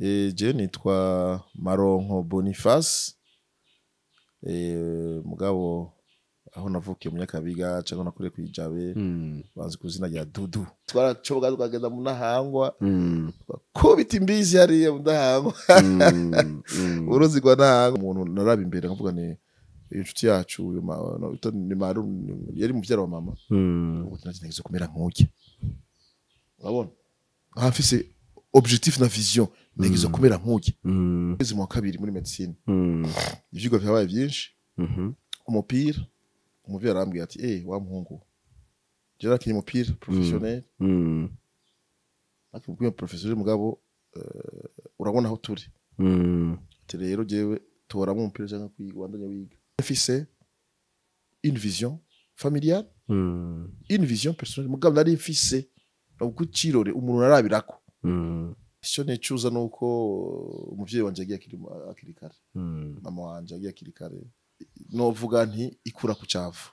Je nitwa Maronko Boniface, mugabo aho navukiye mu Nyakabiga canke nakuriye kw'Ijabe, banzi ku izina rya Dudu. Twaracoboga tukagenda mu Ntahangwa, twakubita imbizi hariya mu Ntahangwa, uruzi rwa Ntahangwa. Umuntu naraba imbere nkavuga ni iyo nshuti yacu, uyu ni yari muvyara wa mama, ubu nageze kumera nk'urya. Urabona nka mfise objectif na vision, nageze kumera nk'urya. Ngeze mu wa kabiri muri medicine, ivyigwa vyabaye vyinshi, umupira. Umuvyeyi arambwira ati: "Wa muhungu, je nakinye umupira professionnel, nakinye umupira professionnel, mugabo urabona aho turi." Ati: "Rero jewe toramwo umupira canke kwiga, ubandanye wiga." Mfise une vision familiale, une vision personnelle, mugabo nari mfise kucirore umuntu narabirako. Ico nicuza nuko umuvyeyi wanje yagiye akiri kare, mama wanje yagiye akiri kare. Novuga nti ikura ku cavu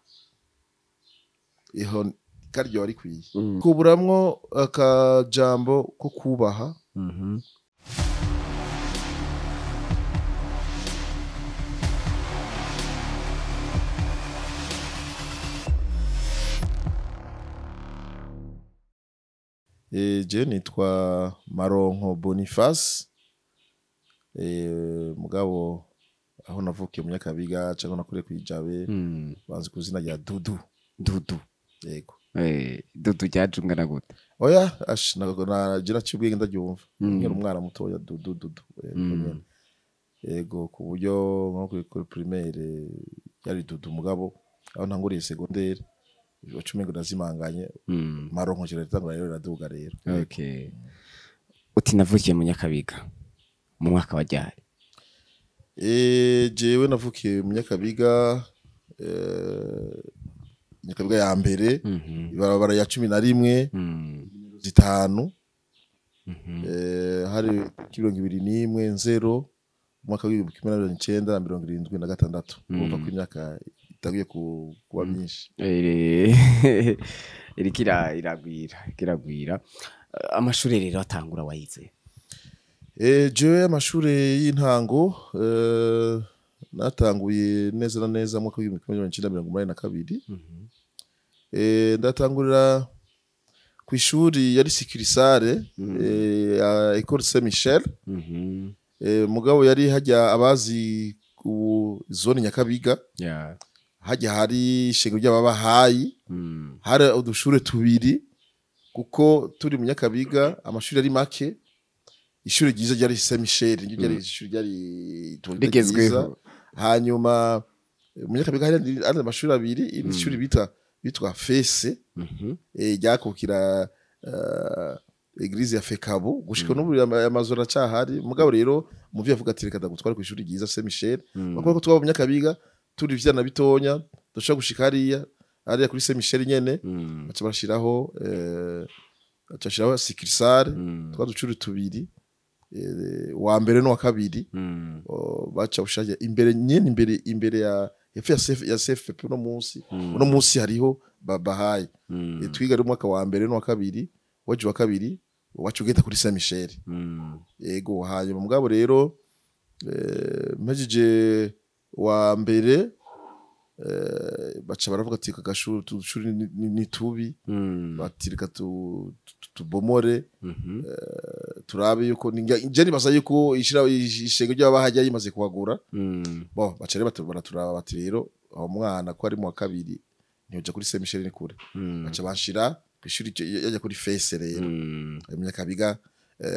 iho karyo wari kwiye kuburamwo akajambo ko kubaha. Je nitwa Maronko Boniface, mugabo aho navukiye mu Nyakabiga canke nakuriye kw'Ijabe, banzi ku izina rya Dudu. Dudu. Yego. Dudu ryaje ungana gute? Oya, ash, je naciye ubwenge ndaryumva nkiri umwana mutoya. Dudu, Dudu. Yego, ku buryo nko kuri primaire yari Dudu, mugabo aho ntanguriye secondaire waca umengo ndazimanganye, Maronko kiratangura rero, iraduga rero. Okay. Uti navukiye mu Nyakabiga mu mwaka wa ryari? Jewe navukiye mu Nyakabiga, Nyakabiga ya mbere, ibarabara ya 11, 5, hari 21 0, umwaka w'1976. Urumva ko imyaka itanguye kuba myinshi. Iriko iragwira, iriko iragwira. Amashure rero atangura wayize? Jewe amashure y'intango natanguye neza na neza mu mwaka w'1982. Ndatangurira kw'ishuri yari succursale ya Ecole Saint Michel, mugabo yari hajya abazi ku zone Nyakabiga, hajya hari ishengero ry'ababahayi. Hari udushure tubiri, kuko turi mu Nyakabiga amashuri ari make. Ishuri ryiza ryari Saint Michel, niryo ryari ishuri ryari rigezweho. Hanyuma mu Nyakabiga hari amashuri abiri. Irindi shuri bitwa Fese, ryakukira église ya Fekabu. Gushika n'ubu amazu aracahari. Mugabo rero umuvyeyi avuga ati: "Reka ndagutware kw'ishuri ryiza Saint Michel." Bakora ko twaba mu Nyakabiga turi ivyana bitonya, dushobora gushika hariya kuri Saint Michel nyene. Baca bashiraho baca bashiraho succursale, twa ducuri tubiri, wa mbere n'uwa kabiri. Baca bushaje imbere nyene, imbere ya hepfo ya CFP. Uno munsi hariho babahaye. Twiga ari umwaka wa mbere n'uwa kabiri. Waje wa kabiri, wacu ugenda kuri Saint Michel. Yego. Hanyuma mugabo rero mpejeje wa mbere, baca baravuga ati: "Kagashuri tushuri ni tubi." Bati: "Reka tubomore, turabe yuko nje nibaza yuko ishira ishengero ry'abahajya yimaze kuhagura." Bon, baca rero baraturaba bati: "Rero aho mwana ko ari mu wa kabiri, ntiyoja kuri Saint Michel, ni kure." Baca banshira kw'ishuri yajya kuri Fese rero mu Nyakabiga.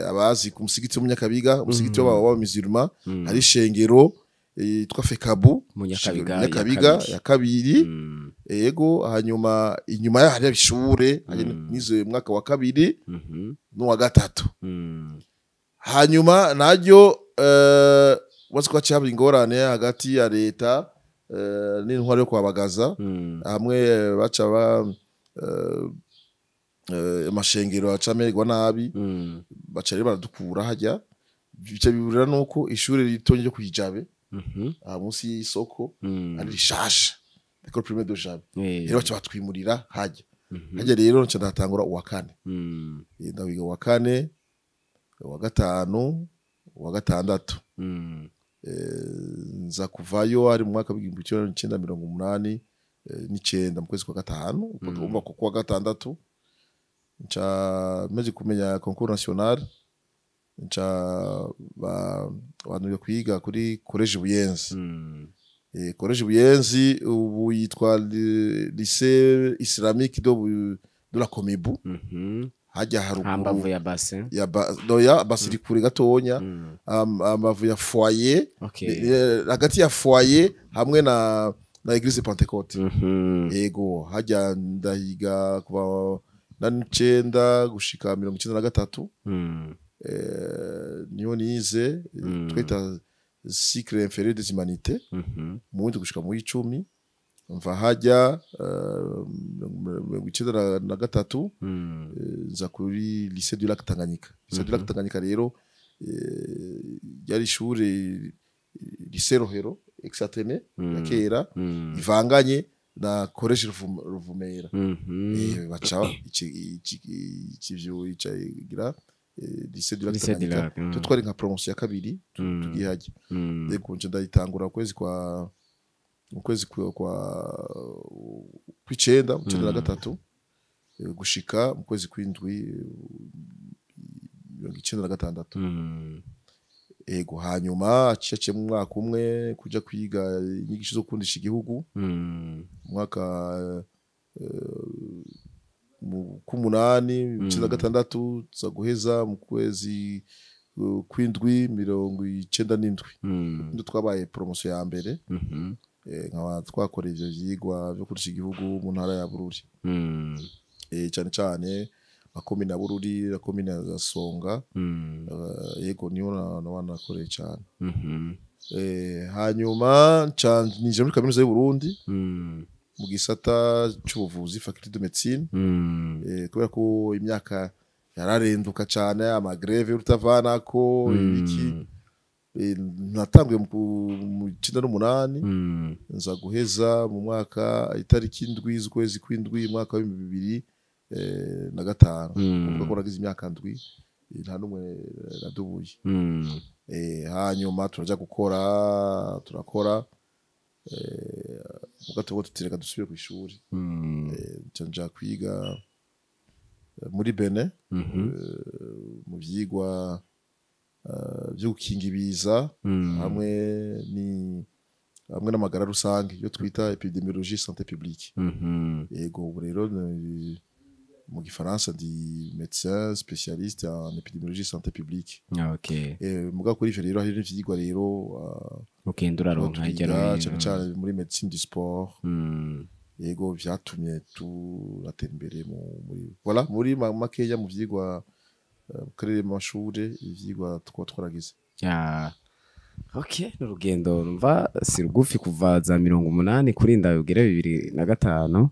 Abazi ku musigiti wo mu Nyakabiga, umusigiti w'aba musulman, hari ishengero yitwa Fekabu. Mu Nyakabiga ya Nyakabiga kabiri. Ya kabiri. Yego. Hanyuma inyuma yaho hari ishure nize mwaka wa kabiri n'uwa gatatu. Hanyuma naryo wazi ko haciye haba ingorane hagati ya leta n'intwaro yo kwabagaza, hamwe baca ba amashengero aca amererwa nabi. Baca rero baradukura hajya, bica biburira nuko ishure ritonya ryo kwijabe, aha munsi y'isoko, ari rishasha, École primaire de Jabe. Rero baca batwimurira hajya. Hajya rero nca ndatangura uwa kane. Ndawiga uwa kane, uwa gatanu. wa gatandatu. Nza kuvayo ari mu mwaka w'1989 mu kwezi kwa gatanu, ubwo ku kwa gatandatu nca maze kumenya concours national, nca bantu kwiga kuri Collège Buyenzi. Collège Buyenzi ubu yitwa Lycée Islamique de la Comibu, hajya haruguru hambavu ya bassin. Ya noya basiri kure gatonya, ambavu ya foyer, hagati ya foyer hamwe na Église Pentecôte. Yego, hajya ndahiga kuva na 9 gushika 93. Niho nize, twita cycle inférieur des humanités, mu wundi gushika mu 10. Mva hajya 93, nza kuri Lycée du Lac Tanganyika. Lycée du Lac Tanganyika rero ryari ishure lycée Rohero ex-Athénée ya kera, ivanganye na Collège Ruvumera. Baca ikivyo icagira Lycée du Lac Tanganyika. Twari nka promotion ya kabiri tugiye hajya. Yego, nje ndayitangura kwezi kwa mu kwezi kwa kw'icenda, 93, gushika mu kwezi kw'indwi 96. Ego, hanyuma aciye mu mwaka umwe kuja kwiga inyigisho zo gukundisha igihugu, mwaka mu k'umunani 96, za guheza mu kwezi kw'indwi 97. Ndo twabaye promotion ya mbere. Nkaba twakora ivyo vyigwa vyo kurusha igihugu mu ntara ya Bururi, cyane cyane makomine ya Bururi na komine ya Songa. Yego, niho nakoreye cyane. Hanyuma ninjira muri kaminuza y'u Burundi mu gisata c'ubuvuzi, faculté de médecine, kubera ko imyaka yararenduka cyane, ama grèves y'urutavanako, ibiki. Natanguye mu 98, nza guheza mu mwaka itariki 7 z'ukwezi kw'indwi mwaka wa 2005. Kuvuga ko nagize imyaka 7, nta n'umwe nadubuye. Hanyuma turaja gukora, turakora muga tuba tutireka dusubire ku ishuri. Nca kwiga muri Benin, mu vyigwa byo gukinga ibiza hamwe n'amagara rusange, iyo twita épidémiologie santé publique. Yego, ubu rero mu gifaransa ndi médecin spécialiste en épidémiologie santé publique. Muga kuri ivyo rero hari n'ivyigwa rero ugenda uraronka hirya no hino, cyane cyane muri médecine du sport. Yego, vyatumye turatera imbere muri, voilà, muri makeya mu vyigwa karere mu mashure, ivyigwa tukaba twaragize. Ya. Okay, n'urugendo numva si rugufi, kuva za 80 kurinda ugere 2005,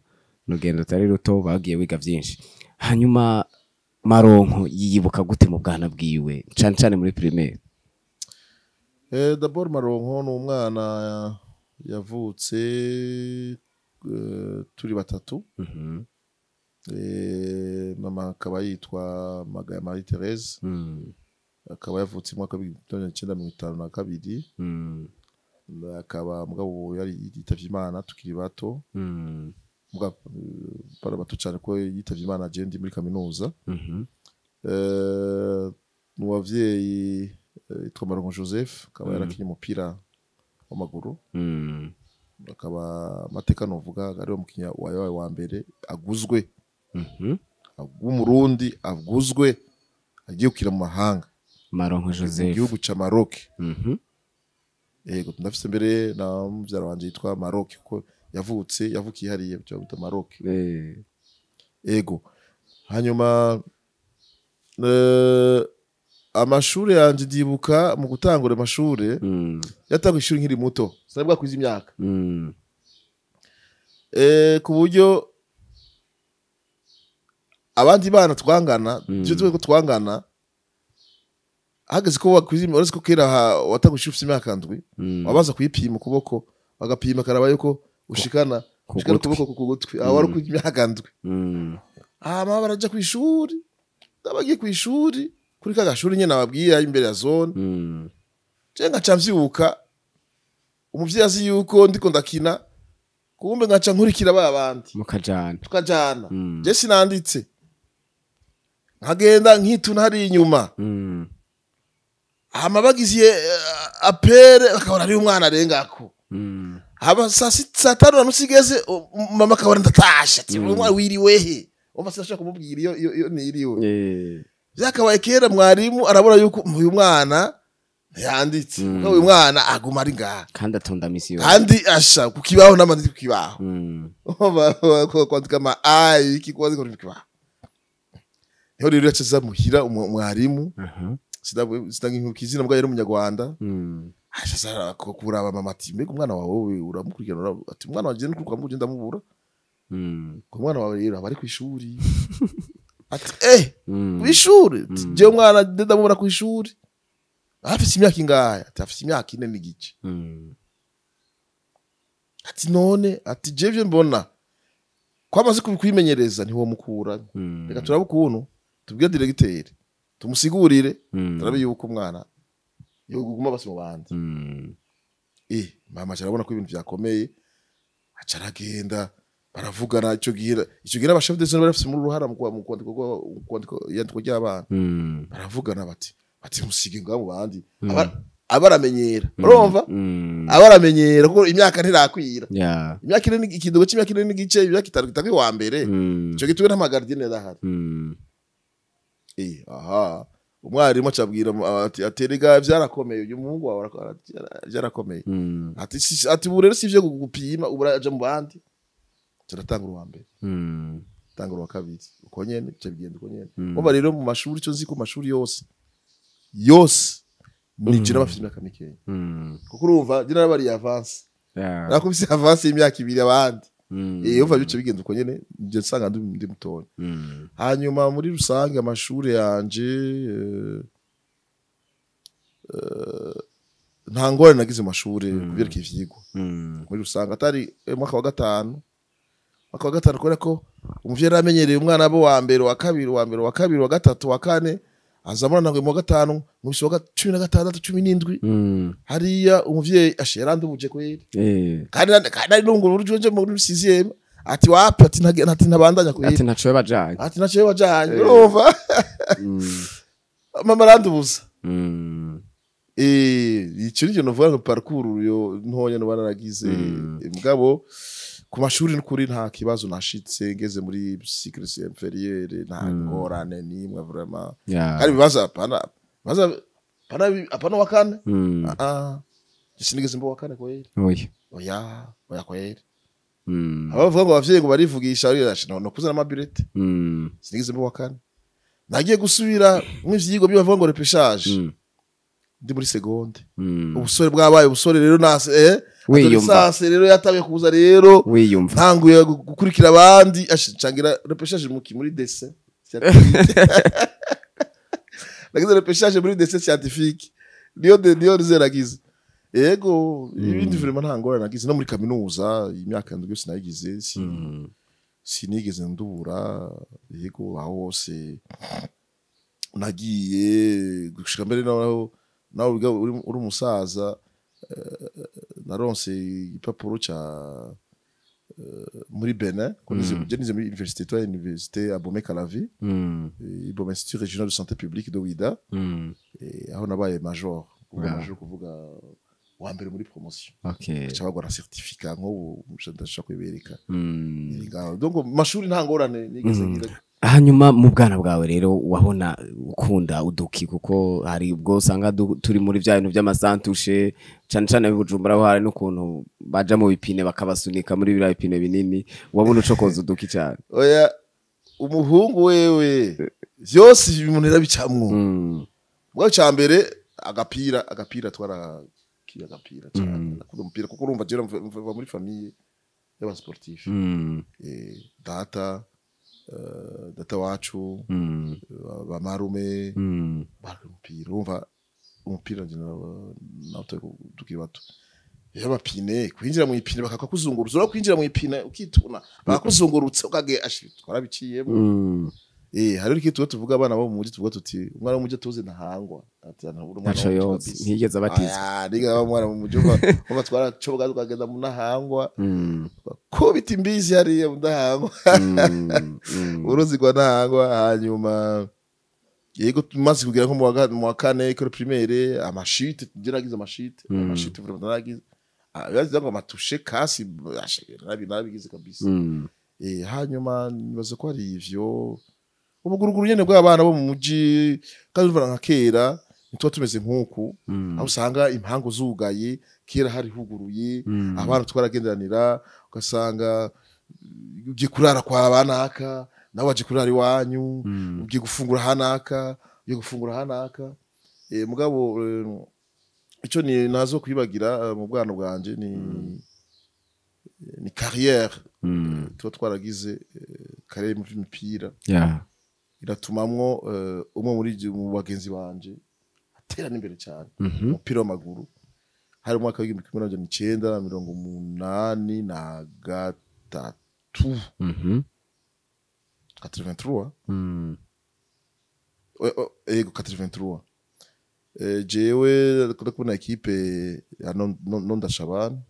n'urugendo rutari ruto, bagiye wiga vyinshi. Hanyuma Maronko yiyibuka gute mu bwana bwiwe, cane cane muri primaire? D'abord Maronko ni umwana yavutse turi batatu. Mama akaba yitwa Magaya Marie Therese, akaba yavutse mu mwaka w'1952, akaba mugabo yari yitavye Imana tukiri bato, mugabo bara bato cyane, ko yitavye Imana je ndi muri kaminuza. Mu bavyeyi yitwa Maronko Joseph, akaba yarakinye umupira w'amaguru, akaba amateka novuga ari wo mukinya wabaye wa mbere aguzwe, w'Umurundi aguzwe agiye gukina mu mahanga. Maronko mu Joseph gihugu ca Maroc. Yego, ndafise mbere na muvyara wanje yitwa Maroc, kuko yavukiye hariya cyo bita Maroc. Yego, hanyuma amashure yanje, ndibuka mu gutangura amashure, yatanguye ishuri nkiri muto, sinabwa kwiza imyaka, ku buryo abandi bana twangana, ivyo ko twangana, hageze ko wakwiza, uretse ko kera watangura ishuri ufise imyaka 7, wabaza kuyipima ukuboko, bagapima karaba yuko ushikana Ku ushikana gutwi. ukuboko ku gutwi, aho wari kwiza imyaka 7. Hama baraja kw'ishuri, bagiye kw'ishuri. Kuri ka gashuri nyene nababwiye imbere ya zone. Je ngaca mvyuka, umuvyeyi azi yuko ndiko ndakina, kumbe ngaca nkurikira ba bandi mukajana, tukajana. Je sinanditse, nkagenda nkituna hari inyuma. Hama bagize appel bakabona ari umwana arengako. Haba saa tanu na nusu igeze, mama akabona ndatashe, ati: "Umwana wiriwe he?" Umva, sinashobora kumubwira iyo niriwe. Vyakabaye kera mwarimu arabona yuko uyu mwana ntiyanditse, kuko uyu mwana aguma ari ngaha kandi atonda misi yose, kandi asha ku kibaho n'amanditse ku kibaho. Kwandika ama a iki, kwandika ku kibaho. Niho rero yaca aza muhira mwarimu, sindagiye izina, mbwa yari umunyarwanda. Aca aza kuraba mama, ati: "Mbega umwana wawe wowe uramukurikirana?" Ati: "Umwana wanje nuko ukamubura, ndamubura." Ngo: "Umwana wawe rero aba ari kw'ishuri." Ati: "Eh, kw'ishuri?" Ati: "Jewe umwana ndamubura kw'ishuri." "Afise imyaka ingahe?" Ati: "Afise imyaka 4.5." Ati: "None," ati, "jewe mbona ko amaze kwimenyereza, ntiwomukura. Reka turabe ukuntu tubwire diregiteri, tumusigurire, turabe yuko umwana yoguma basi mu bandi." Mama aca arabona ko ibintu vyakomeye, aca aragenda baravugana. Ico gihe n'aba chef de zone bari bafise muri uruhara mu kwandika iyandikwa ry'abana. Baravugana, bati: "Musige ngaho mu bandi." Aba aramenyera, urumva? Aba aramenyera kuko imyaka ntirakwira. Imyaka 4 ikidogo c'imyaka 4.5, imyaka 5 kitagwa iwa mbere. Ico gituwe n'ama gardienne yarahari. Aha umwarimu acabwira ati aterega vyarakomeye, uyu muhungu wawe vyarakomeye. Ati: Ati ubu rero si ivyo gupima, ubu araja mu bandi." Turatanga uwa mbere, tanga uwa kabiri, uko nyene bica bigenda uko nyene. Umva rero, mu mashuri, ico nzi ku mashuri yose yose ninjira bafite imyaka mikeya, kuko urumva je narabariye avance. Nakubise avance y'imyaka 2 abandi. Umva, bice bigenda uko nyene, nje nsanga ndi mutoya. Hanyuma muri rusange amashuri yanje, nta ngorane nagize mu mashuri kubyerekeye ivyigwa. Muri rusange atari umwaka wa gatanu, umwaka wa gatanu, kubera ko umuvyeyi yari amenyereye umwana abo wa mbere, wa kabiri, wa mbere, wa kabiri, wa gatatu, wa kane, azamura ngo mu wa gatanu nkubise wa 16, 17. Hariya umuvyeyi ashe yarandubuje kweri. Kandi nari nungura urujunje muri sixième. Ati: "Wapi," ati, ati ntabandanya kweri. Ati ntaco bajanye. Ati naco bajanye, urumva? Mama arandubuza. Ico nicyo novuga ngo parcours yo ntoya no naragize. Mugabo ku mashuri n'ukuri nta kibazo nashitse ngeze muri cycle inférieur, nta ngorane nimwe vraiment. Kandi bibaza apana, bibaza apana, apana wa kane. Ah, sinigeze mba wa kane kweri. Oya. Oya, oya kweri. Abavuga ngo abavyeyi ngo barivugisha, no kuzana ama bulletins. Sinigeze mba wa kane. Nagiye gusubira mu ivyigwa byo bavuga ngo repêchage ndi muri seconde. Ubusore bwabaye ubusore rero, nase Wiyumva. adolescence rero yatabiye kuza rero. Wiyumva. Ntanguye gukurikira abandi, ncangira repêchage muri dessin scientifique. Nagize repêchage muri dessin scientifique, niyo nize nagize. Yego, ibindi vraiment nta ngorane nagize. No muri kaminuza imyaka 7 yose nayigize, sinigeze ndubura. Yego, aho hose nagiye gushika mbere naho nawe wiga uri umusaza, naronse igipapuro ca muri Benin, ko nize muri université toi université à Abomey-Calavi, Ibom, Institut régional de santé publique de Ouidah. Aho nabaye major. Kuvuga major, kuvuga wa mbere muri promotion. Ca bagora certificat, nk'ubu ndashaka kubereka. Iri ngaho. Donc mu mashuri nta ngorane nigeze ngira. Hanyuma mu bwana bwawe rero wabona ukunda uduki? Kuko hari ubwo usanga turi muri bya bintu by'amasantushe cane cane Bujumbura, aho hari n'ukuntu baja mu bipine bakabasunika muri biriya bipine binini. Wabona ucokoza uduki cane? Oya, umuhungu wewe vyose umuntu yarabicamwo. Bwa cya mbere agapira, agapira twarakira agapira cyane. Nakunda umupira kuko urumva jewe mva muri famille y'aba sportif. Data wacu, ba marume bakina umupira. Urumva, umupira nje nawe tukiri bato iyo amapine, kwinjira mu ipine bakakuzungurutsa, ura kwinjira mu ipine ukituna bakakuzungurutsa ukage ashi, twarabiciyemo. Hariho ikintu tuba tuvuga abana bo mu muji, tuvuga tuti umwana wo mu muji tuzi ntahangwa. Ati, "Ntabura umwana Ntaco wo mu muji yozi kabisa." Ntiyigeze abatizwa. Aya, niga aba umwana mu muji, umva twaracoboga tukagenda mu Ntahangwa, kubita imbizi hariya mu Ntahangwa, uruzi rwa Ntahangwa. Hanyuma yego, tumaze kugera nko mu wa kane école primaire, amashite je nagize amashite, amashite vraiment naragize. Ah, bibaza ngo amatushe kasi narabigize kabisa. Hanyuma nibaza ko hari ivyo ubuguruguru nyene bw'abana bo mu muji, kandi urumva nka kera ntituba tumeze nk'uku, aho usanga impangu zugaye. Kera hari huguruye, abana twaragenderanira, ugasanga ugiye kurara kwa banaka, nawe waje kurara iwanyu, ugiye gufungura hanaka, ugiye gufungura hanaka. Mugabo ico ni nazo kwibagira mu bwana bwanje ni carrière tuba twaragize, carrière mu vy'imipira, iratumamwo umwe muri mu bagenzi banje atera n'imbere cyane umupira w'amaguru. Hari umwaka w'1983, 83. Ego, 83. Jewe ndakubona équipe ya Nonda Shaban.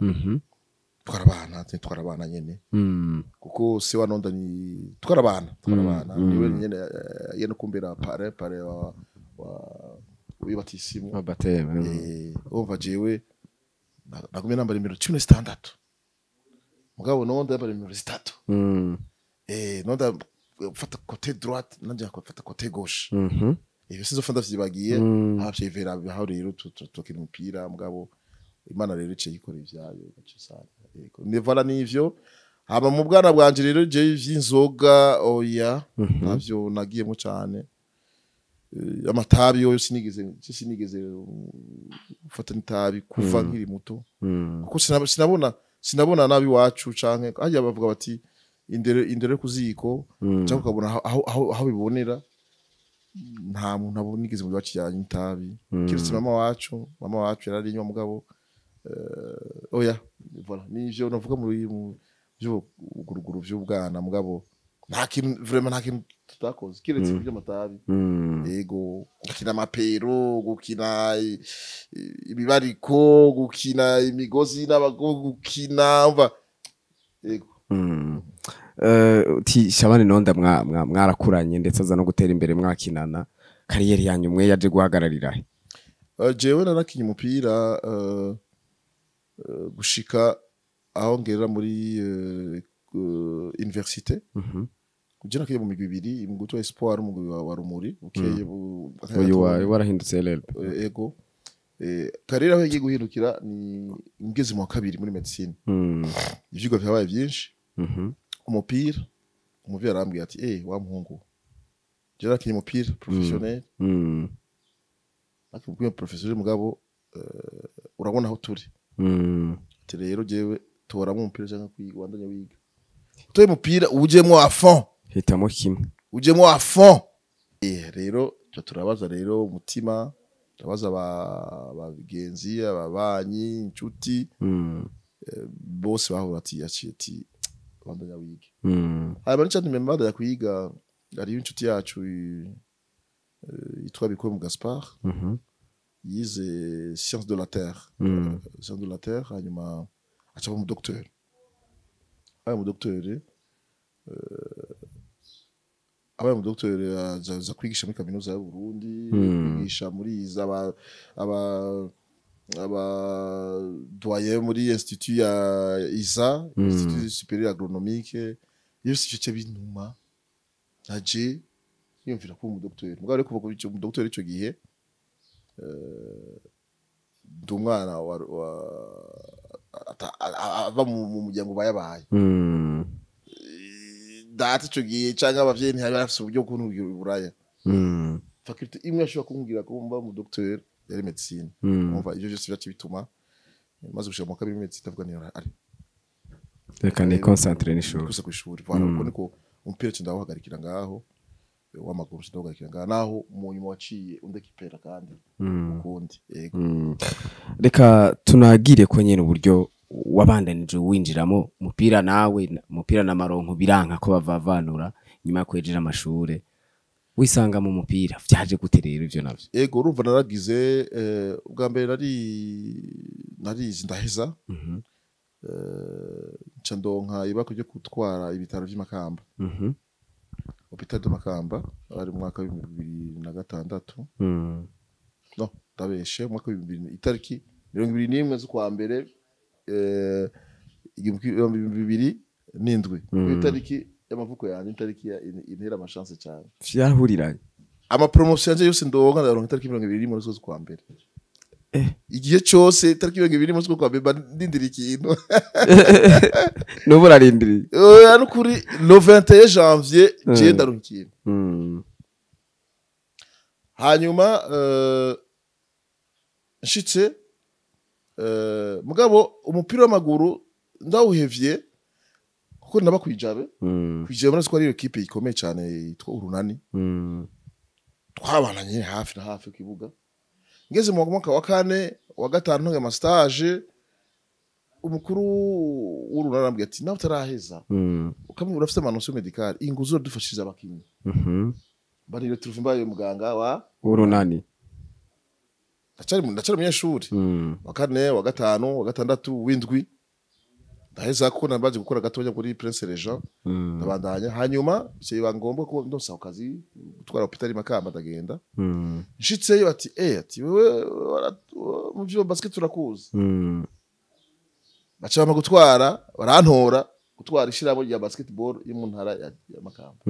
Twarabana, twarabana nyene, kuko se wa Nonda ni twarabana, niwe nyene yene kumbera parrain wa uyu batisimu. Wa baptême. Umva, jewe nagumye nambara nimero 16, mugabo Nonda yambara nimero 3. Nonda mfata côté droite, nanje nkafata côté gauche. Ibyo sinzofa ndavyibagiye. Abavyeyi vera aho rero tukina umupira, mugabo Imana rero iciye ikora ivyayo, gace usanga yego ni voilà nivyo. Hama mu bwana bwanje rero, je ivy'inzoga oya, navyo nagiyemo cane. Amatabi yo sinigeze mfata n'itabi kuva nkiri muto, kuko sinabona nabi iwacu canke hajya bavuga bati indero yo kuziko, cyangwa ukabona aho bibonera. Nta muntu abona nigeze mu iwacu yanywa itabi, kiretse mama wacu. Mama wacu yararinywa, mugabo oya. Voilà, nivyo navuga muri mu vy'ubuguruguru vy'ubwana. Mugabo nta kintu vraiment, nta kintu tutakoze kiretse ivy'amatabi. Yego, gukina amapero, gukina ibibariko, gukina imigozi n'abago, gukina, umva, yego. Uti Shabani Nonda mwarakuranye, ndetse aza no gutera imbere mwakinana. Carrière yanyu mwe yaje guhagararira he? Jewe narakinye umupira gushika aho ngera muri université. Je nakinye mu migwi ibiri, umugwi wa Espoir, umugwi wa Rumuri bukeye Uyu warahindutse LLB. Ego. Carrière aho yagiye guhindukira ni ngeze mu wa kabiri muri médecine. Ivyigwa vyabaye vyinshi. Umupira, umuvyeyi arambwira ati: "Eh, wa muhungu, je nakinye umupira professionnel, nakinye umupira professionnel, mugabo urabona aho turi." Ati: "Rero jewe toramo umupira cyangwa kwiga, wandanye wiga. Utoye umupira ujemwo à fond." Hitamo kimwe. Ujemwo à fond. Rero tuca turabaza rero umutima, turabaza abagenzi, ababanyi, inshuti, bose bahura ati, yaciye ati: "Bandanya wige." Hanyuma n'icatumye mbandanya kwiga, hariyo inshuti yacu yitwa Bikomu Gaspard, yize science de la terre. Science de la terre, hanyuma aca aba umudokiteri. Abaye umudokiteri aza kwigisha muri kaminuza y'u Burundi, kwigisha muri iza aba doyen muri institut ya ISA, Institut supérieur agronomique. Iyo si cyo bintuma naje yumvira kuba umudokiteri. Mugabo ariko kuva ku umudokiteri ico gihe, ndi umwana wa ava mu muryango bayabaye. Data ico gihe canke abavyeyi ntibari bafise uburyo bwo kuntugira iburaya. Faculté imwe ashobora kumbwira ko mba umudokiteri yari médecine. Umva, ivyo vyose vyaciye bituma maze gushika mu wa kabiri médecine ndavuga niyo ari Reka ni concentre n'ishuri. Gusa kw'ishuri. Voilà, uko niko umupira ci ndawuhagarikira ngaho, w'amaguru ci ndawuhagarikira ngaho, naho mu nyuma waciye undekipera kandi ukundi, yego. Reka tunagire ko nyene uburyo wabandanije winjiramo umupira nawe, umupira na maronko biranka ko bavavanura nyuma yo kwejera amashure. Wisanga mu mupira vyaje gute rero ivyo navyo? Ego, urumva naragize ubwa mbere narize ndaheza, nca ndonka ibako ryo gutwara ibitaro vy'Imakamba, Hôpital de Makamba, ari mu mwaka wa 2006. No, ndabeshe, mu mwaka w'ibihumbi bibiri, itariki 21 z'ukwa mbere 2007. Itariki y'amavuko yanjye, itariki intera amashanse cyane. Vyahuriranye. Ama promotion yanje yose ndonka, ndaronka itariki 21 z'ukwa mbere. Igihe cyose itariki 21 z'ukwa mbere mba ndindira ikintu. N'ubu urarindiriye? Oya, nukuri, le 21 janvier je ndaronka ikintu. Hanyuma nshitse, mugabo umupira w'amaguru ndawuhevye kuko naba kwijabe. Kwijabe murazi ko ari équipe ikomeye cyane yitwa Urunani. Twabana nyine hafi na hafi ku kibuga. Ngeze mu mwaka wa kane, wa gatanu, ntunga ama stage, umukuru w'Urunani arambwira ati: "Nawe utaraheza, ukamubwira urafite ama notion médicale, inguzo uradufashiriza abakinyi." Mbanire turuve mbaye muganga wa Urunani. Ndacari umunyeshuri. Wa kane, wa gatanu, wa gatandatu, w'indwi ndaheza kuko nabaje gukora gatonya kuri Prince Regent. Ndabandanya, hanyuma biba ngombwa ko ndonsa ako kazi gutwara hôpital Makamba, ndagenda. Nshitseyo ati: "Eh," ati, "wewe mu vyo basket turakuzi." Baca bampa gutwara, barantora gutwara ishirahamwe rya basketball yo mu ntara ya Makamba.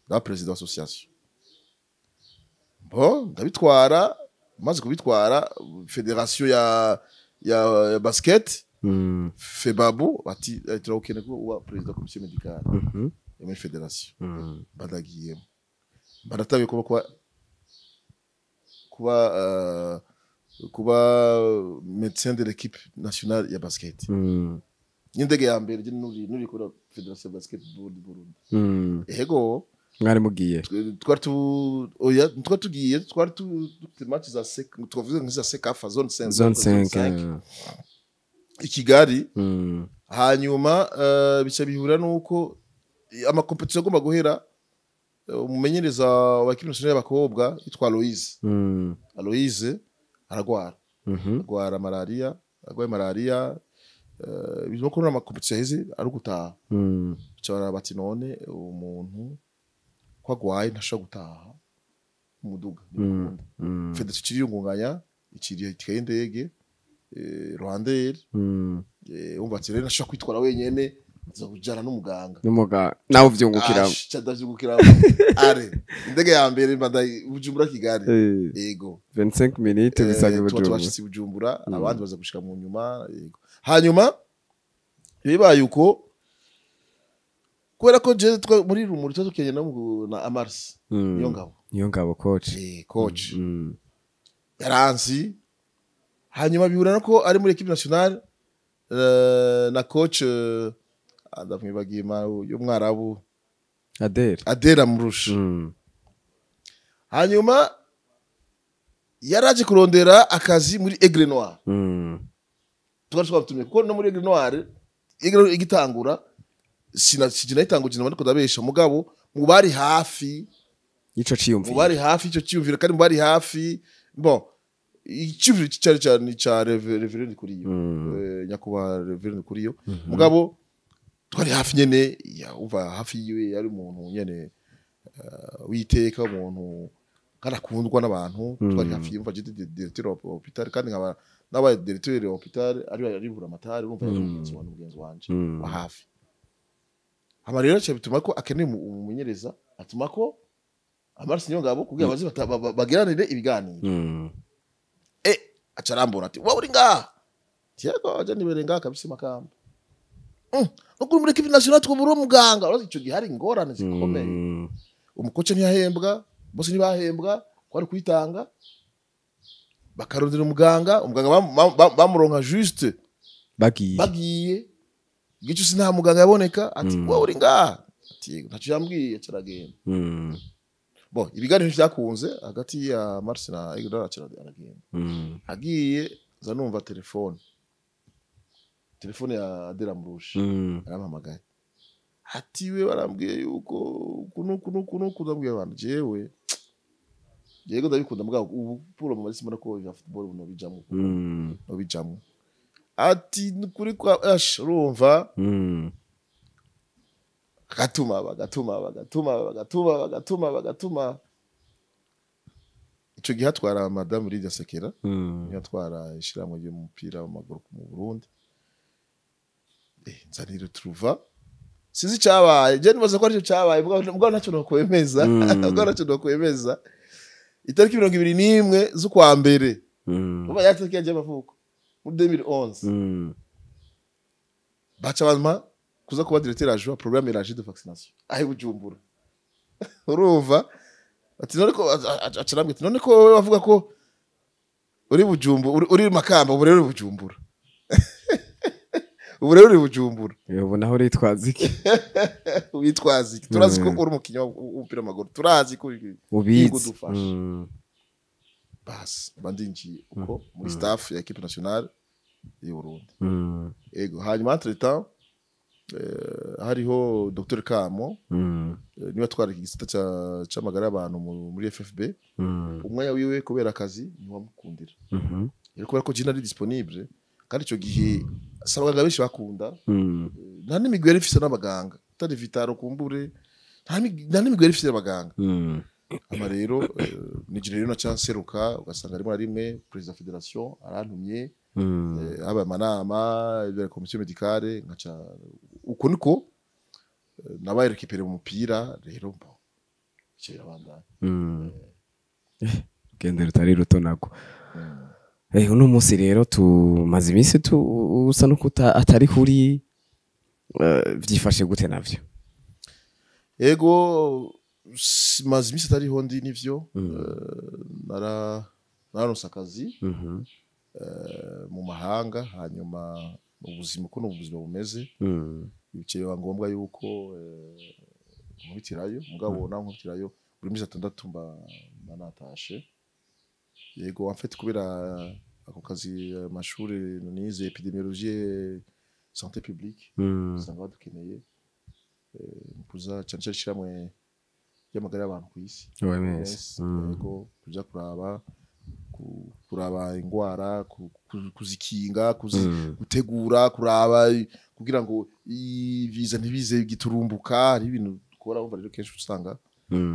Ndaba président association. Bon, ndabitwara, maze kubitwara fédération ya basket, Febabu, bati: "Turawukeneye ko uba président commission médicale yo muri fédération." Badagiyemo, baratabiye kuba médecin de l'équipe nationale ya basket. N'indege ya mbere je nuri kuri fédération ya basketball du Burundi. Ego. Mwari mugiye? Twari tu oya, twari tugiye, twari dufite match za sec, twavuze nk'iza CECAFA zone 5. Zone 5. I Kigali. Hanyuma bica bihura nuko ama compétition agomba guhera, umumenyereza wa équipe nationale y'abakobwa yitwa Aloise. Aloise aragwara. Agwara malaria, agwaye malaria, bizimo ko ama compétition yaheze ari gutaha. Bica baraba bati: "None umuntu ko agwaye ntashobora gutaha umuduga, ntibikunda." Fédération ikiriyungunganya, ikiriye itike y'indege, Rwandair. Umva ati rero ntashobora kwitwara wenyene, aza kujana n'umuganga. N'umuga nawe uvyungukiramo. Ash, ca ndavyungukiramo. Are indege ya mbere mba Bujumbura Kigali. Yego. 25 minutes bisaga Tuba Bujumbura. tubashitse i Bujumbura, abandi baza gushika mu nyuma. Yego. Hanyuma bibaye uko kubera ko je muri Rumuri tuba tukenye no na Amars niyo ngabo. Niyo ngabo coach. Coach yaranzi, hanyuma bihura no ko ari muri équipe nationale, na coach, ndamwibagiye y'umwarabu. Adele. Adela Murusha. Hanyuma yaraje kurondera akazi muri Aigle Noir. Twari twabatumye kuko no muri Aigle Noir, Aigle igitangura, sina sinayitanguje ariko ndabesha, mugabo mu bari hafi ico mu ciyumviro. bari hafi icyo cyiyumviro, kandi mu bari hafi, bon, icyumviro cyari cyane cya Reverend Kuriyo. Nyakubahwa Reverend Kuriyo. Mugabo twari hafi nyene, umva hafi yiwe yari umuntu nyene witeka, umuntu kandi akundwa n'abantu. Twari hafi, yumva je directeur wa hôpital, kandi nkaba nabaye directeur wa hôpital ari Buramatari, urumva yari mugenzi wanje wa hafi. Hama rero cyo bituma ko akeneye umumenyereza, atuma ko Amars Niyongabo kugira baze bagiranire ibiganiro. Aca arambura ati: "Wowe uri ngaha?" Tiago aja nibere ngaha kabisa Makamba. Nukuri muri équipe nationale twubura umuganga. Urazi ico gihe hari ingorane zikomeye. Umukoce ntiyahembwa, bose ntibahembwa, kwari kwitanga bakarondera umuganga. Umuganga bamuronka juste bagiye. Bagiye igice si nta muganga yaboneka. Ati: "Wowe uri ngaha?" Ati: "Yego." Ntacyo yambwiye, aca aragenda. Bon, ibiganiro vyakunze hagati ya Mars na Igor, aca aragenda. Agiye nza numva telefone ya Adela Murusha. Arampamagaye Ati we barambwiye yuko kuno ndambwiye abantu jewe yego ndabikunda mugabo ubu puro mu mazima ko ya football buno bijamwo no bijamwo. Ati kuri kwa ash urumva gatuma bagatuma bagatuma bagatuma bagatuma bagatuma. Ico gihe hatwara Madame Lydia Sekera, yatwara ishiramwe ry'umupira w'amaguru mu Burundi. Nzanira truva sinzi cyabaye, je nibaza ko aricyo cyabaye mugabo ntacyo nokwemeza, mugabo ntacyo nokwemeza. Itariki 21 z'ukwa mbere uba yatariki yaje amavuko mu 2011 baca bampa kuza kuba directeur adjoint programme élargie de vaccination aho Bujumbura. Urumva ati none ko acarambwe ati none ko wewe bavuga ko uri Bujumbura uri Makamba ubu rero uri Bujumbura ubu rero uri Bujumbura. Ubu naho uritwaza iki? Witwaza iki? Turazi ko uri umukinnyi w'umupira w'amaguru, turazi ko ubizi. Bas bandinji uko muri staff ya équipe nationale y'u Burundi. Ego hanyuma entre temps hariho Dr Kamo niwe atwara igisata c'amagara y'abantu muri FFB. Umwanya wiwe kubera akazi ntiwamukundira. Yari kubera ko jina ari disponible kandi ico gihe abaganga benshi bakunda nta n'imigwi yari ifise n'abaganga atari Vitaro kumbure nta n'imigwi yari ifise n'abaganga. Ama rero nije rero na canseruka ugasanga rimwe na rimwe president federation arantumye haba amanama ya commission médicale nkaca uko niko nabaye récupérer mu mupira rero mbo cyo abandanya. Gende rutari ruto nako. Uno munsi rero tumaze iminsi usa nuko atari kuri vyifashe gute navyo? Ego maze iminsi atariho ndi nivyo nararonse akazi mu mahanga hanyuma ubuzima uko n'ubuzima bumeze bice biba ngombwa yuko nkubitirayo mugabo naho nkubitirayo buri minsi 6 mba natashe. Yego en fait kubera ako kazi amashuri nize épidémiologie santé publique usanga badukeneye kuza cyane cyane ishyirahamwe ry'amagara y'abantu ku isi OMS. Yego kuja kuraba kuraba ingwara kuzikinga gutegura kuraba kugira ngo ibiza ntibize giturumbuka hari ibintu dukora umva rero kenshi usanga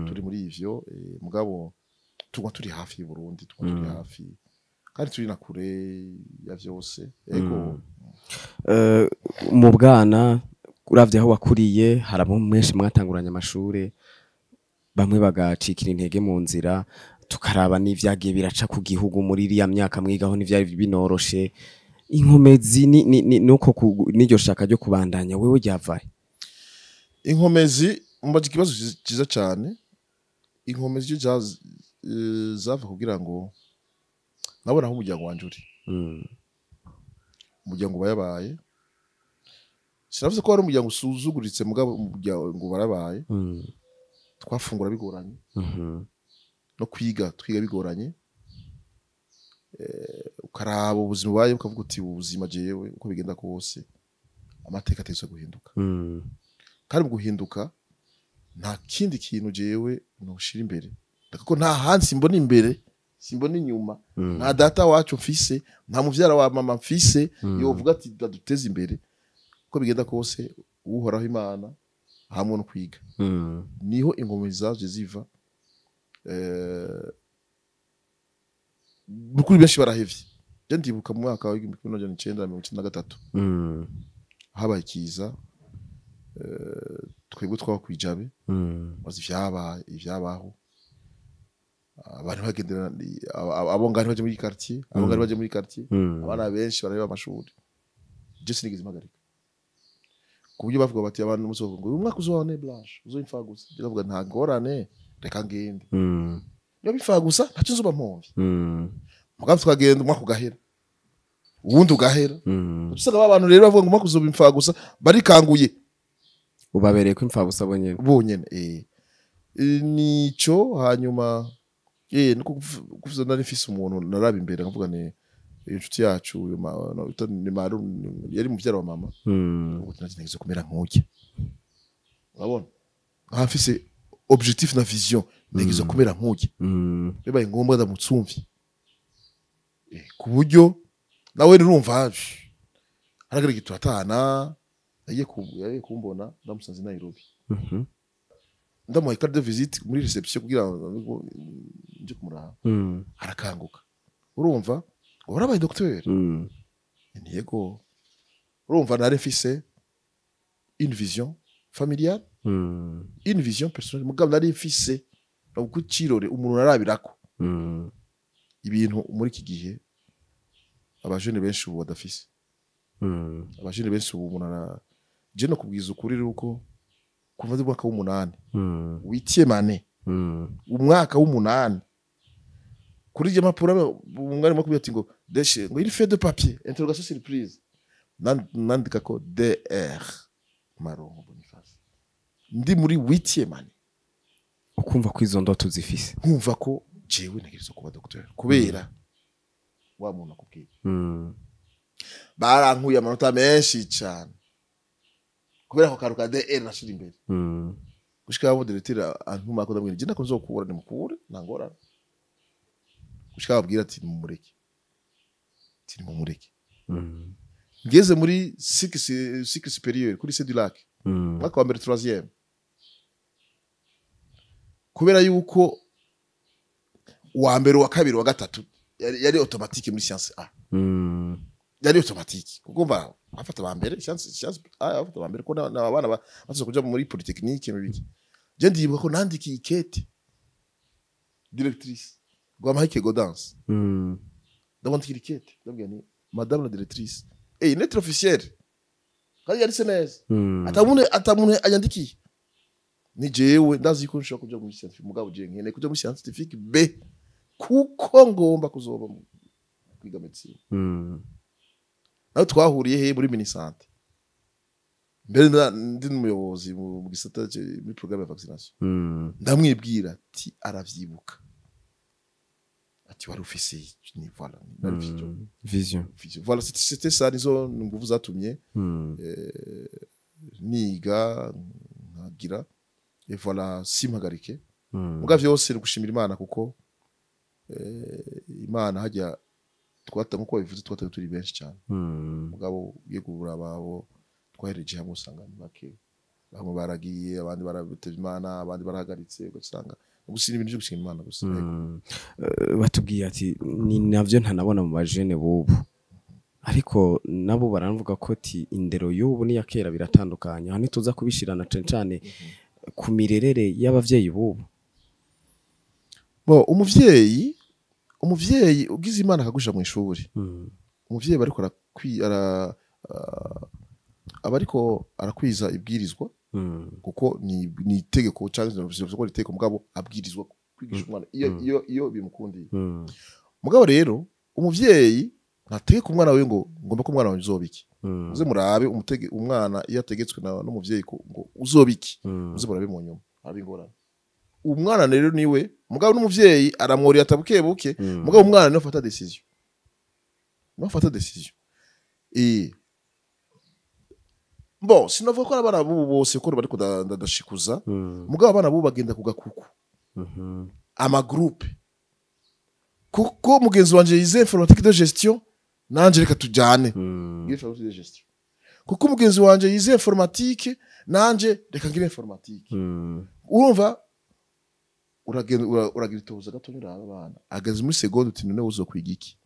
turi muri ivyo mugabo tugwa turi hafi y'u Burundi tugwa turi hafi kandi turi na kure ya vyose. Ego mu bwana uravye aho wakuriye harabo mwenshi mwatanguranye amashure bamwe bagacikira intege mu nzira tukaraba n'ivyagiye biraca ku gihugu muri iriya myaka mwigaho n'ivyari binoroshe inkomezi ni nuko n'iryo shaka ryo kubandanya wewe ryavaye? Inkomezi mbaje ikibazo cyiza cyane. Inkomezi zava kugira ngo nabona aho umuryango wanje uri. Umuryango bayabaye sinavuze ko ari umuryango usuzuguritse mugabo umuryango barabaye twafungura bigoranye no kwiga twiga bigoranye ukaraba ubuzima baye ukavuga uti ubuzima jewe uko bigenda kose amateka ateza guhinduka. Kandi mu guhinduka nta kindi kintu jewe noshira imbere kuko nta hansi simbona imbere simbona inyuma nta data wacu mfise nta muvyara wa mama mfise yovuga ati duteze imbere uko bigenda kose uhoraho Imana hamwe no kwiga. Niho ingoma zaje ziva nukuri benshi barahevye. Je ndibuka mu mwaka wa 1993 habaye ikiza twebwe twaba kwijabe bazi ivyabaye ivyabaho abantu bagendera abo ngari baje muri quartier abo ngari baje muri quartier abana benshi baraheba amashuri. Je sinigeze mpagarika ku buryo bavuga bati abantu musohoka ngo uyu mwaka uzobone blanche uzoimfa gusa. Je ndavuga nta ngorane reka ngende niyo bipfa gusa ntacyo nzoba mpomvye. Mugabo twagenda umwaka ugahera uwundi ugahera usanga abantu rero bavuga ngo umwaka uzoba impfa gusa barikanguye ubabereye ko impfa gusa bonyene bonyene nico hanyuma nuko kuvuza nari mfise umuntu naraba imbere nkavuga ni inshuti yacu uyu ni maru yari muvyara wa mama ubu nageze kumera nkuke Urabona, nkaba mfise objectif na vision, ntegerezwa kumera nk'urya. Bibaye ngombwa ndamutsumvye. Ku buryo nawe nurumva aragarika turatana. Yagiye kumbona, ndamusanze i Nairobi. Ndamuhaye carte de visite muri réception kugira ngo nje kumuraba. Arakanguka, urumva ngo warabaye docteur? Yego. Urumva, nari mfise une vision familiale, une vision personnelle, mugabo nari mfise kucirore umuntu narabirako ibintu muri iki gihe abajene benshi ubu badafise. Abajene benshi ubu umuntu ara je no kubwiza ukuri uko kuva mu mwaka w'umunani, huitième année, umwaka w'umunani, kuri iryo mpapuro umwarimu akubwira ati ngo deshe ngo il fait de papier, interrogation surprise. Nandika ko DR Marongo Boniface, ndi muri huitième année. Ukumva ko izo ndoto zifise. Nkumva ko jewe ntegerezwa kuba docteur kubera wa muntu akubwiye. Barankuye amanota menshi cyane kubera ako kantu ka DR nashira imbere. Gushika aho directeur antuma ko ndamubwira, je ndako nzokubura, nimukure, nta ngorane. Gushika ababwira ati nimumureke, ati nimumureke. Ngeze muri cycle supérieur kuri Lycée du Lac, mwaka wa mbere, troisième, kubera yuko uwa mbere, uwa kabiri, uwa gatatu yari automatique muri science A. Yari automatique kuko mva afata ba mbere science A, afata ba mbere ko na abana baza kuja muri polytechnique mu biki. Je ndibuka ko nandikiye ikete directrice Rwamahike Gaudence. Ndamwandikira ikete, ndabwira ni madame la directrice, eh, lettre officielle, kandi yanditse neza. Atamuntu anyandikiye, ni jewe ndazi ko nshobora kuja muri scientifique, mugabo je nkeneye kuja muri scientifique B kuko ngomba kuzoba kwiga médecine. Naho twahuriye he? Muri minisante mbere, ndi n'umuyobozi mu gisata muri programme ya vaccination. Ndamwibwira ati aravyibuka, ati wari ufise ni voilà, nari mfise icyo Vision. Vision. Voilà, c'était ça, nizo nguvu zatumye niga nkagira et voilà, simpagarike. Muga vyose ni gushimira Imana kuko Imana hajya twata, nkuko bivuze, twata turi benshi cyane. Mugabo ugiye kuraba abo twahereje hamwe usanga ni bake. Bamwe baragiye, abandi barabitevye Imana, abandi barahagaritse, ugasanga gusa ni ibintu byo gushima Imana gusa. Yego. Batubwiye ati ni navyo ntanabona mu bajene bubu, ariko nabo baravuga ko ti indero y'ubu n'iya kera biratandukanye. Aha ntituza kubishirana cane cane ku mirerere y'abavyeyi bubu. Bo umuvyeyi ugize Imana akagusha mu ishuri, umuvyeyi bariko aba ariko arakwiza ibwirizwa kuko ni itegeko cyangwa se ko itegeko, mugabo abwirizwa kwigisha umwana iyo bimukundiye. Mugabo rero umuvyeyi ntategeka umwana wiwe ngo ngomba ko umwana wawe uzoba iki. Muze murabe umwana iyo ategetswe n'umuvyeyi ngo uzoba iki, muze murabe mu nyuma araba ingorane. Umwana rero niwe, mugabo n'umuvyeyi aramworera atabuke buke. Mugabo umwana niwe afata décision, niwe afata décision. Bon, sinavuga ko ari abana b'ubu bose ko bariko ndashikuza. Mugabo abana b'ubu bagenda ku gakuku, amagroupe, kuko mugenzi wanje yize informatique de gestion, nanje reka tujyane ngire informatique de gestion, kuko mugenzi wanje yize informatique, nanje reka ngire informatique. Urumva, uragenda uragira itohoza gato, uraba abana ageze muri seconde, uti none uzokwiga iki?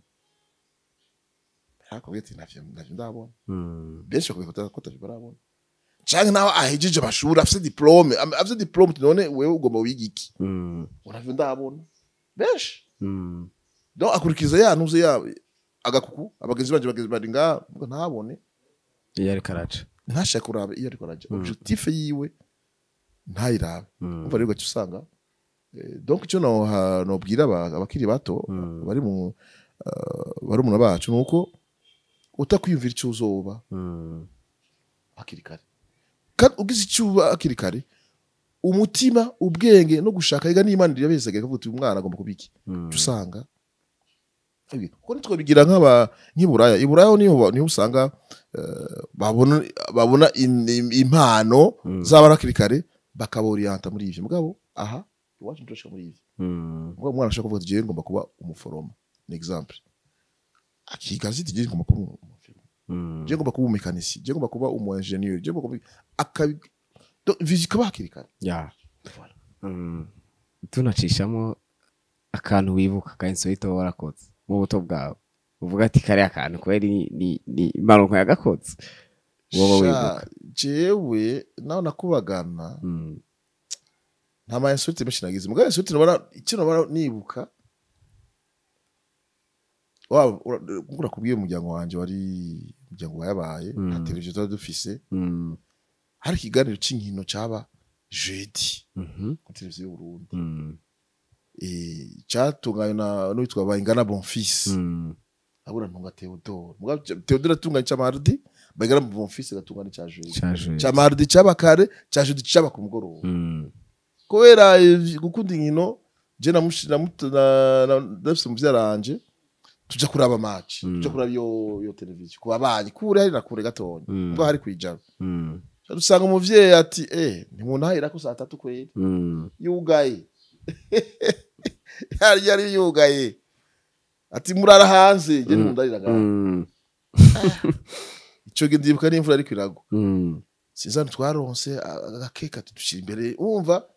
Akubwira ati ntavyo ndabona. Benshi bakubwira ko atavyo barabona, canke nawe ahejeje amashuri afise diplôme, afise diplôme, uti none wewe ugomba wiga iki? Ngo ndabona benshi. Donc akurikiza ya ntuze ya agakuku, abagenzi banje bagenzi bari ngaha, ngo ntabone iyo ariko araca. Ntashake kuraba iyo ariko araja, objectif yiwe ntayirabe. Umva rero, ugaca usanga donc icyo nobwira abakiri bato bari mu barumuna bacu nuko utakwiyumvira icyo uzoba hakiri kare, kandi ugize icyo uba hakiri kare, umutima, ubwenge no gushaka ega n'Imana irabezaga ikavuga uti uyu mwana agomba kuba iki. Uca usanga kuko nitwo bigira nk'aba nk'iburaya, iburaya niho usanga babona impano z'abana hakiri kare, bakabaorienta muri ivyo. Mugabo aha iwacu nturashika muri ivyo. Mugabo umwana ashaka kuvuga ati jewe ngomba kuba umuforoma, ni exemple, akiga azi ati jewe ngomba kuba umuforoma, jewe ngomba kuba umumekanisi, jewe ngomba kuba umu ingénieur, jewe ngomba kuba akabi. Donc vision ikaba hakiri kare. Voilà. Tunacishamo akantu wibuka ka insolite warakoze mu buto bwawe, uvuga ati kariya kantu kubera ni Maronko yagakoze, wowe wibuka? Sha, jewe nawe nakubagana, nta ma insolite menshi nagize. Mugabo insolite nobona, icyo nobona nibuka, nkuko nakubwiye, umuryango wanje wari umuryango wayabaye, nta televiziyo twari dufise. Hari ikiganiro c'inkino caba jeudi kuri televiziyo y'Uburundi, catunganywa na n'uwitwa Bayingana Bonfils, abura ntunga Theodore. Mugabo Theodore atunganya ica mardi, Bayingana Bonfils agatunganya ica jeudi. Ca jeudi. Ca mardi caba kare, ca jeudi caba ku mugoroba. Kubera gukunda inkino, je ndafise muvyaranje, tuja kuraba match, tuja kuraba iyo televiziyo ku babanyi kure, hari na kure gatonya, ubwo hari kwijaba. Dusanga umuvyeyi ati: "Ntimuntahira ko saa 3 kweri." Yugaye, yari yugaye, ati: "Murara hanze, je ntimundarira ngaho." Ico gihe ndibuka n'imvura ariko iragwa. Sinzi ahantu twaronse agakeka, tudushira imbere. Wumva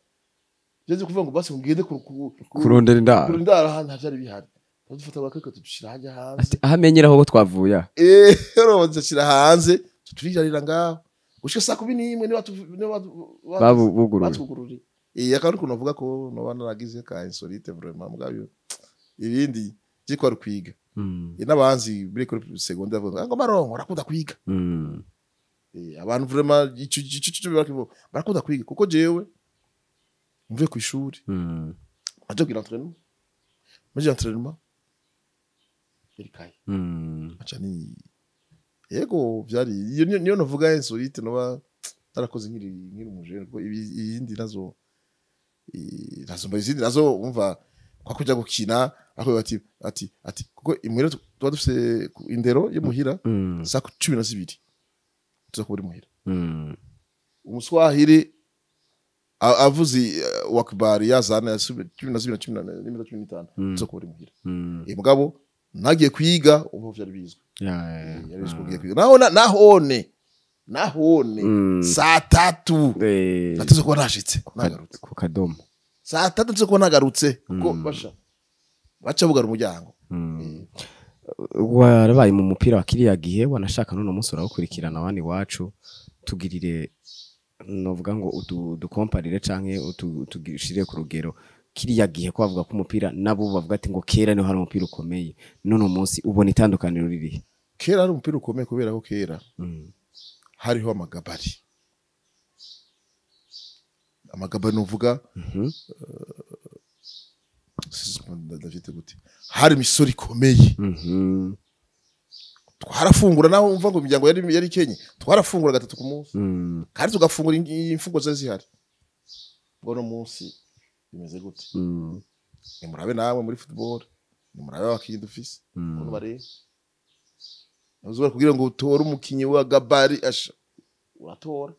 vyeze kuvuga ngo basi mugende kurondera indaro. Kurondera indaro ahantu havyari bihari. Dufata agakeka tudushira hajya hanze. Ati aho amenyera aho twavuye aha. Urumva, dushira hanze, turirarira ngaho gushika saa 11, niba Buguruye. Batwugururiye. Akaba ari ukuntu bavuga ko noba naragize ka insolite vraiment. Mugabo ibindi je kwari kwiga. N'abanzi muri école secondaire bavuga ngo: "Maronko arakunda kwiga." Abantu vraiment ico barakunda kwiga, kuko jewe mvuye ku ishuri, aje kugira entraînement, maze entraînement yari kaye, aca ni yego vyari iyo niyo novuga insolite noba narakoze nkiri umujene, kuko iyindi nazo izindi nazo umva kwa kuja gukina ako ati kuko imuhira tuba dufise indero yo muhira, saa 12 tuza kuba uri muhira. Umuswahili avuze wakbari yazana ya 12 na 14:15, tuza kuba uri muhira. Mugabo nagiye kwiga, ubu vyari bizwi. Yari bizwi ko ugiye kwiga. Naho nahone saa 3 nateze kuba nashitse, nagarutse. Ku kadomo. Saa 3 nze kuba nagarutse, kuko basha baca bugara umuryango. Warabaye mu mupira wa kiriya gihe, wanashaka none munsi urawukurikirana wani iwacu, tugirire novuga ngo udukomparire canke utugishire ku rugero kiriya gihe, ko bavuga ko umupira nabo bavuga ati ngo kera niho hari umupira ukomeye, none munsi ubona itandukaniro ririhe? Kera hari umupira ukomeye kubera ko kera hariho amagabari. Amagabari nuvuga, ndavyita gute, hari imisoro ikomeye. Twarafungura, naho umva ngo imiryango yari ikenye, twarafungura gatatu ku munsi, kandi tugafungura imfungurwa zari zihari. Ngo no munsi bimeze gute? Nimurabe namwe muri football, nimurabe abakinyi dufise ukuntu bareba. Ntuzobora kugira ngo utore umukinyi wa gabari, asha uratora,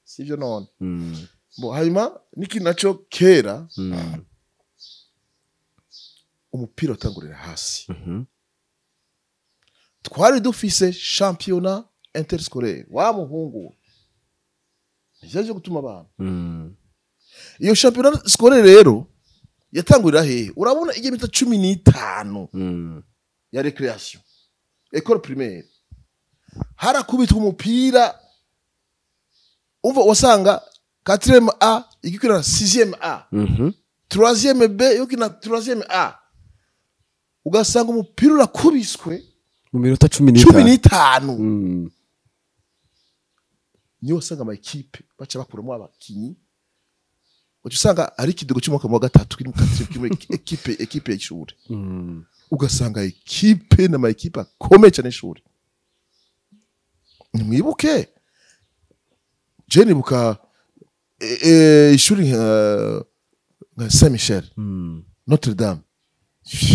sivyo none? Bo hanyuma n'ikindi naco, kera umupira utangurira hasi. Twari dufise championnat interscolaire wa muhungu, ivyo gutuma abantu. Iyo championnat scolaire rero yatangurira hehe? Urabona igihe mita 15 ya récréation, école primaire, harakubitwa umupira. Umva, wasanga 4e A igikina na 6e A, 3e B yokina 3e A, ugasanga umupira urakubiswe mu minota cumi cumi n'itanu. N'itanu. Niyo wasanga ama équipe baca bakuramo abakinyi, uca usanga ari ikidogo cy'umwaka wa gatatu kiri mu quatrième, kiri muri équipe y'ishuri. Ugasanga équipe n'ama équipe akomeye cyane y'ishuri. Nimwibuke, je nibuka ishuri nka Saint Michel, Notre Dame,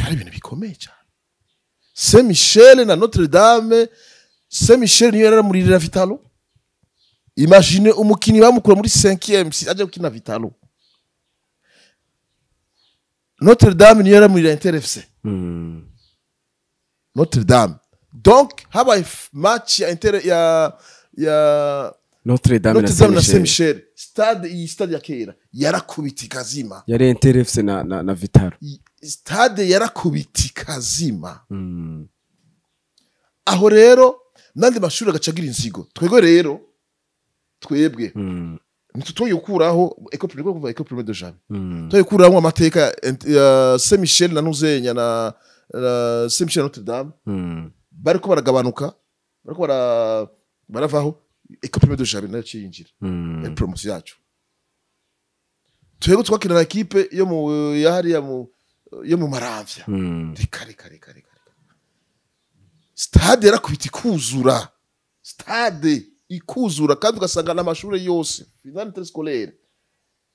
hari ibintu bikomeye cyane. Saint Michel na Notre Dame Saint Michel niyo yaramuririra Vital'O. Imagine umukinyi bamukura muri 5e si aje gukina Vital'O. Notre Dame niyo yaramurira Inter FC. Notre Dame. Donc habaye match ya Inter ya Notre Dame na Notre Dame na Saint Saint Michel. Michel. Stade, iyi stade ya kera yarakubita ikazima. Yari Inter FC na Vital'O. Stade yarakubita ikazima. Aho rero n'andi mashuri agacagira inzigo. Twebwe rero, twebwe ntitutoye gukuraho école primaire, kuva école primaire de Jabe, tutoye gukuraho amateka ya Saint Michel na Nuzenya na Saint Michel na Notre Dame. Bariko baragabanuka, bariko baravaho, école primaire de Jabe nayo yinjira. Yari promotion yacu. Twebwe twakina na équipe yo mu ya hariya mu yo mu Maramvya. Reka, reka, reka, reka, reka. Stade yarakubita ikuzura, stade ikuzura, kandi ugasanga n'amashuri yose, finale interscolaire,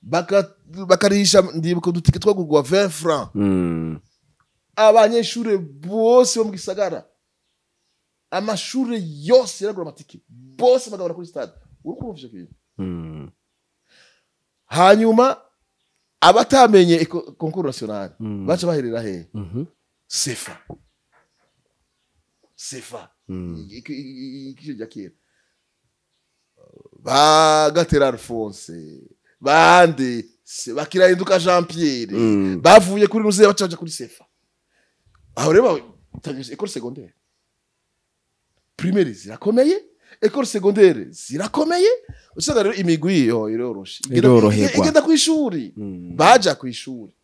bakarisha. Ndibuka udutike twagurwa 20 francs. Abanyeshuri bose bo mu gisagara, amashuri yose yaragura amatike, bose bagabana kuri stade. Uri kumva ivyo bintu? Hanyuma abatamenye concours national baca baherera hehe? Sefa, sefa. Ikije rya kera, ba Gatera Alphonse, bande bakirahinduka Jean Pierre, bavuye kuri Nuze baca baja kuri sefa. Aho rero batangiye école secondaire. Primaire zirakomeye, école secondaire zirakomeye. Usanga rero imigwi yo iroroshe. Iroroherwa. Igenda kw'ishuri. Baja kw'ishuri.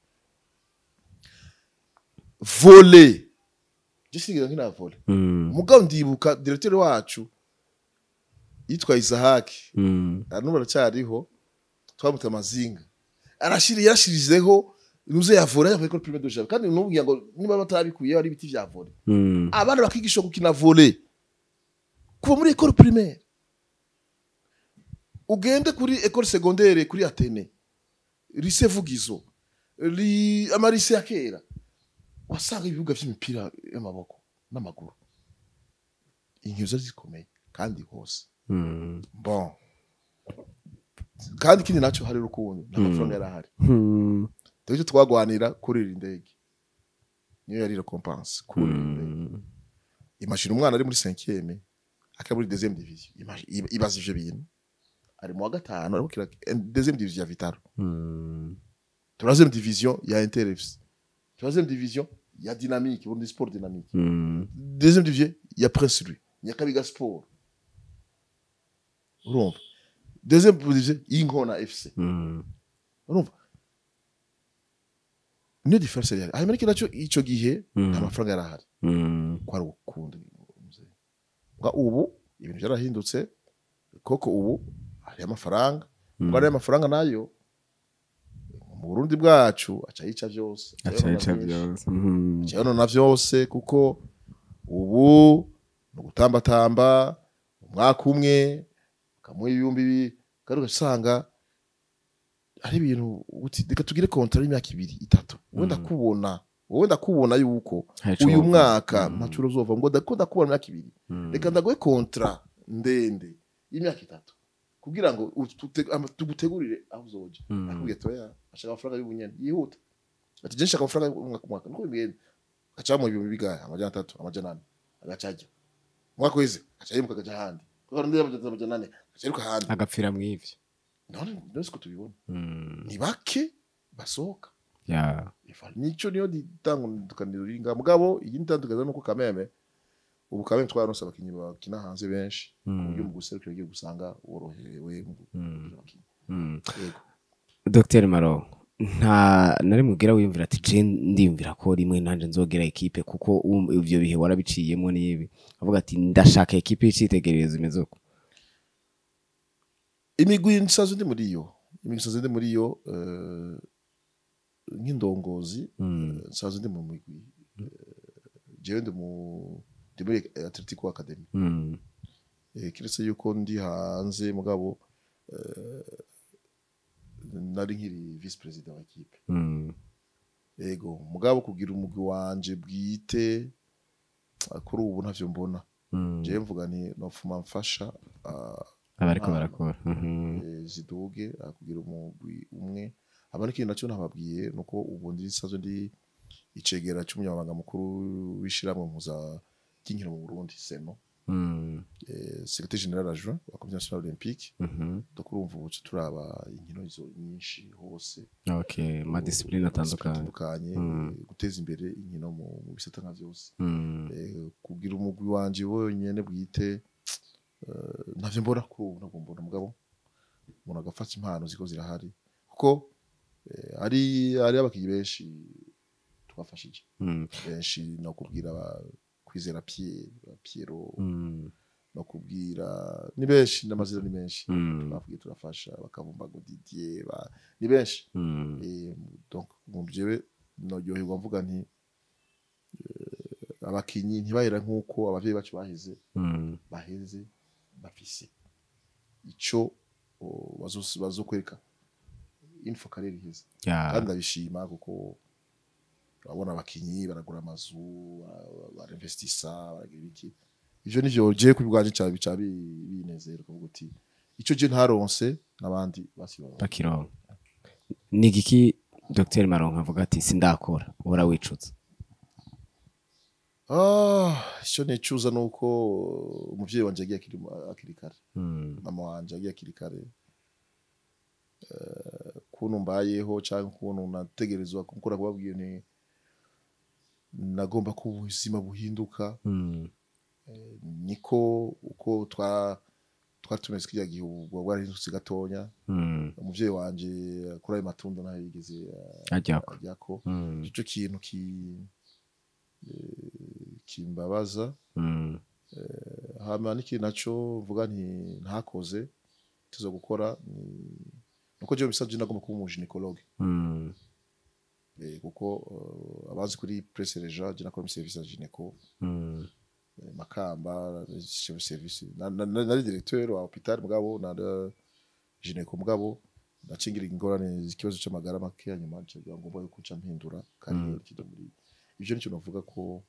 Volley, je sinigeze nkina volley. Mugabo ndibuka directeur wacu yitwa Isahaki. N'ubu aracyariho, twamuta Amazinga. Arashiri yarashirizeho nuze ya volley ya école primaire de Jabe, kandi n'ubu ngira ngo niba batarabikuye ari ibiti vya volley. Abana bakigishwa gukina volley kuva muri école primaire. Ugende kuri école secondaire, kuri Athénée, lycée Vugizo, ama lycée ya kera, wasanga ibibuga vy'imipira y'amaboko n'amaguru, inkino zari zikomeye kandi hose. Bon, kandi ikindi naco, hari urukundo n'amafaranga yari ahari. Twese twagwanira kurira indege, niyo yari récompense, kurira indege. Imagine umwana ari muri 5e akaba muri deuxième division. Ibaze ivyo bintu, ari mu wa gatanu ariko kira deuxième division ya Vital'O, troisième division ya Inter FC, troisième division ya Dynamique, Burundi Sport Dynamique, deuxième division ya Prince Louis, Nyakabiga Sport, urumva, deuxième division y'Inkona FC. Urumva niyo différence yari hanyuma. Ariko nacyo ico gihe nta mafaranga yari ahari. Kwari ugukunda. Nga ubu ibintu byarahindutse koko, ubu hariyo amafaranga. Ubwo hariyo amafaranga nayo mu Burundi bwacu aca yica vyose. Aca yica byose. Aca yonona vyose, kuko ubu ni ugutambatamba umwaka umwe ukamuha 2000, kandi ugasanga ari ibintu uti reka tugire contrat y'imyaka 2, 3, wowe ndakubona, wowe ndakubona yuko Hari ico uyu wumva. mwaka ntaco uruzova, ngo ndakubona imyaka 2, reka ndaguhe contrat ndende y'imyaka 3 kugira ngo tugutegurire aho uzoja. Akubwiye toya, ashaka amafaranga y'ubunyene yihuta, ati je nshaka amafaranga y'umwaka, umwaka niko bigenda. Agaca mu ibihumbi bigahe, 300, 400, agaca ajya umwaka weze, agaca yimuka agaca ahandi, kuko hari undi 300, 400, agaca yiruka ahandi. Agapfira mw'ivyo. None siko tubibona? Ni bake basohoka. Nico niyo itandukaniro riri ngaha. Mugabo iyindi tandukaniro nuko kameme ubu kameme twaronse abakinyi bakina hanze benshi, ku buryo mu guserukira igihugu usanga woroherewe mu kugira abakinyi. Yego. Dr Maro, nta nari mubwira wiyumvira ati je ndiyumvira ko rimwe nanje nzogera équipe, kuko ivyo bihe warabiciyemo n'ibi, avuga ati ndashaka équipe y'icitegererezo imeze uko? Imigwi nsanzwe ndi muri yo, imigwi nsanzwe ndi muri yo nk'indongozi. Nsanzwe ndi mu migwi. Jewe ndi muri Atletico Academy. Kiretse yuko ndi hanze, mugabo nari nkiri vice président wa équipe. Yego, mugabo kugira umugwi wanje bwite, kuri ubu ntavyo mbona. Jewe mvuga nti nofuma mfasha abariko barakora. Ziduge kugira umugwi umwe. Hama n'ikindi naco ntababwiye nuko ubu ndi nsanzwe ndi icegera c'umunyamabanga mukuru w'ishirahamwe mpuza ry'inkino mu Burundi seno, secrétaire général adjoint wa Comité national olympique. Donc urumva ubu turaba inkino izo nyinshi hose. Okay, ma discipline atandukanye. Atandukanye, guteza imbere inkino mu bisata nka vyose. Kugira umugwi wanje wonyene bwite, ntavyo mbona kuri ubu, ntabwo mbona, mugabo umuntu agafata impano ziko zirahari, kuko hari abakinyi benshi twafashije, benshi no kubwira Kwizera Pierre, ba Pierrot, no kubwira ni benshi, n'amazina ni menshi. Twavuye turafasha bakavumba ngo Didier, ni benshi. Donc mu jewe noryoherwa mvuga nti abakinyi ntibahera nk'uko abavyeyi bacu baheze, baheze bafise ico bazokwereka info karere iheze. Kandi ndabishima kuko urabona abakinyi baragura amazu, barinvestisa, baragira ibiki. Ivyo nivyo je ku bwanje ca bica binezera kuvuga uti ico je ntaronse n'abandi basibaronse. Bakironka. Ni igiki Dr Maronka avuga ati sindakora, uhora wicuza? Ah, icyo nicuza nuko umuvyeyi wanje yagiye akiri kare. Mama wanje yagiye akiri kare. Kuntu mbayeho canke ukuntu nategerezwa gukora, kubabwiye nti nagomba ko ubuzima buhinduka, niko uko twari tumeze kirya gihe, ubwo bwarahindutse gatonya. Umuvyeyi wanje kuri ayo matunda ntayo yigeze ajyako. Ajyako. Ico kintu kimbabaza. Hama n'ikindi naco mvuga nti ntakoze tuzo gukora ni nuko jewe bisanzwe nagomba kuba umu gynécologue. Kuko abazi kuri Presse Reja, je nakora muri service ya gynéco. Makamba chef service, nari directeur wa hôpital, mugabo na gynéco, mugabo nacingira ingorane ikibazo c'amagara make, hanyuma nca biba ngombwa yuko nca mpindura carrière kija muri ivyo. Nico novuga ko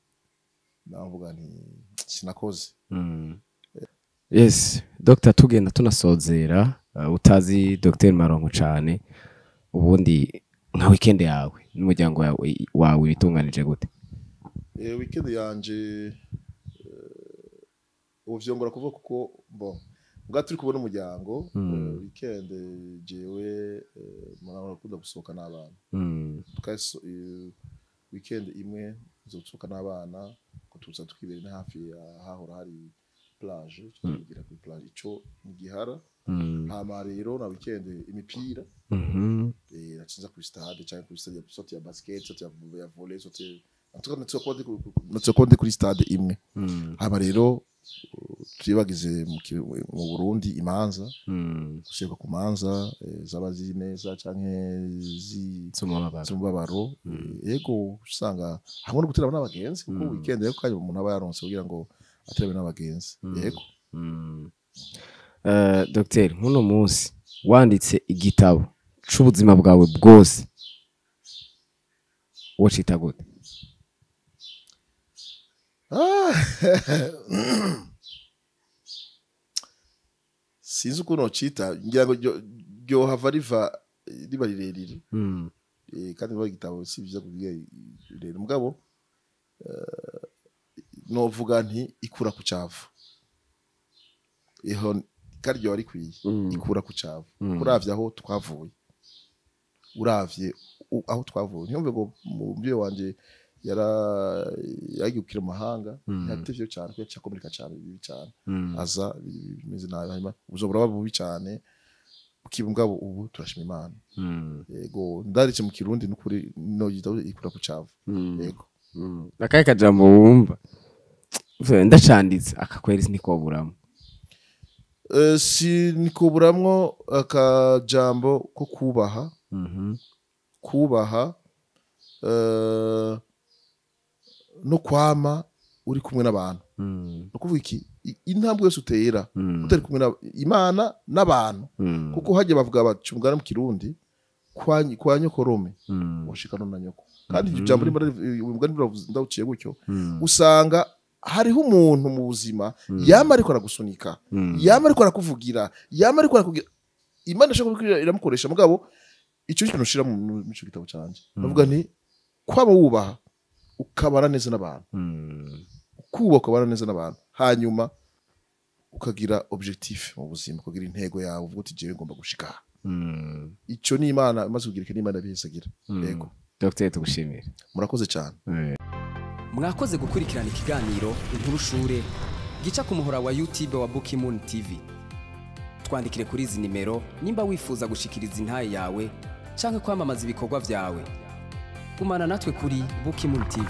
navuga nti sinakoze. Yes, Dr tugenda tunasozera, utazi Dr Maronko cane, ubundi nka weekend yawe n'umuryango wawe bitunganije gute? Weekend yanje, ubu vyongora kuvuga kuko bon mbwa turi kubona umuryango. Weekend jewe murakunda gusohoka n'abana. Weekend imwe nzosohoka n'abana ko tuza tukibera ni hafi ya hahora hari plage, tukigira kuri plage, ico nigihara. Hama rero na weekend imipira, nacinza kuri stade canke kuri stade soit ya basket, soit ya volley, soit en tout cas natsoka kuba ndi kuri stade imwe. Hama rero tuyibagize mu Burundi imanza, guseruka ku manza, zaba ziri neza canke z'umubabaro. Z'umubabaro. Yego, usanga hamwe no guterana n'abagenzi, kuko weekend rero kanya umuntu aba yaronse kugira ngo aterane n'abagenzi, yego. Dr nk'uno munsi wanditse igitabo c'ubuzima bwawe bwose, wocita gute? Ah! Sinzi ukuntu nocita, ngira ngo ryohava riba rirerire. Kandi biba igitabo si vyiza kugira rirerire, mugabo novuga nti ikura ku cavu iho, kandi ryoba rikwiye. Ikura ku cavu. Uravye aho twavuye, uravye aho twavuye, ntiyumve ngo umuvyeyi wanje yara yagikira mu mahanga. Yatevye cane kuko yakomereka cane bibi cane. Aza bimeze nabi, hanyuma ubuzima buraba bubi cane ukibwa, ubu turashima Imana. Yego, ndarice mu Kirundi n'ukuri no yita ikura ku cavu. Yego. Akahe kajambo wumva ndacanditse akakweri ntikoburamo? Si nikuburamwo akajambo ko kubaha, kubaha no kwama uri kumwe n'abantu. No kuvuga iki, intambwe yose utera utari kumwe na Imana n'abantu, kuko hajya bavuga baca umugani mu Kirundi kwa nyokorome washika no na nyoko, kandi iryo jambo rimba uyu mugani ndawuciye gutyo, usanga Hariho umuntu mu buzima yama ariko aragusunika, yama ariko arakuvugira, yama ariko arakugira. Imana ishobora kubikora, iramukoresha. Mugabo icyo kintu ushira mu ico gitabo canje, ndavuga nti kwaba wubaha, ukabana neza n'abantu, kubaha, ukabana neza n'abantu, hanyuma ukagira objectif mu buzima, ukagira intego yawe, uvuga uti: "Jewe ngomba gushika aha." Ico ni Imana imaze kugira, n'Imana bihesagira. Yego. Dr, tugushimire. Murakoze cyane. Mwakoze gukurikirana ikiganiro Inkuru Shure gica ku muhora wa YouTube wa Bukimun TV. Twandikire kuri izi nimero nimba wifuza gushikiriza intahe yawe canke kwamamaza ibikorwa vyawe. Gumana natwe kuri Bukimun TV.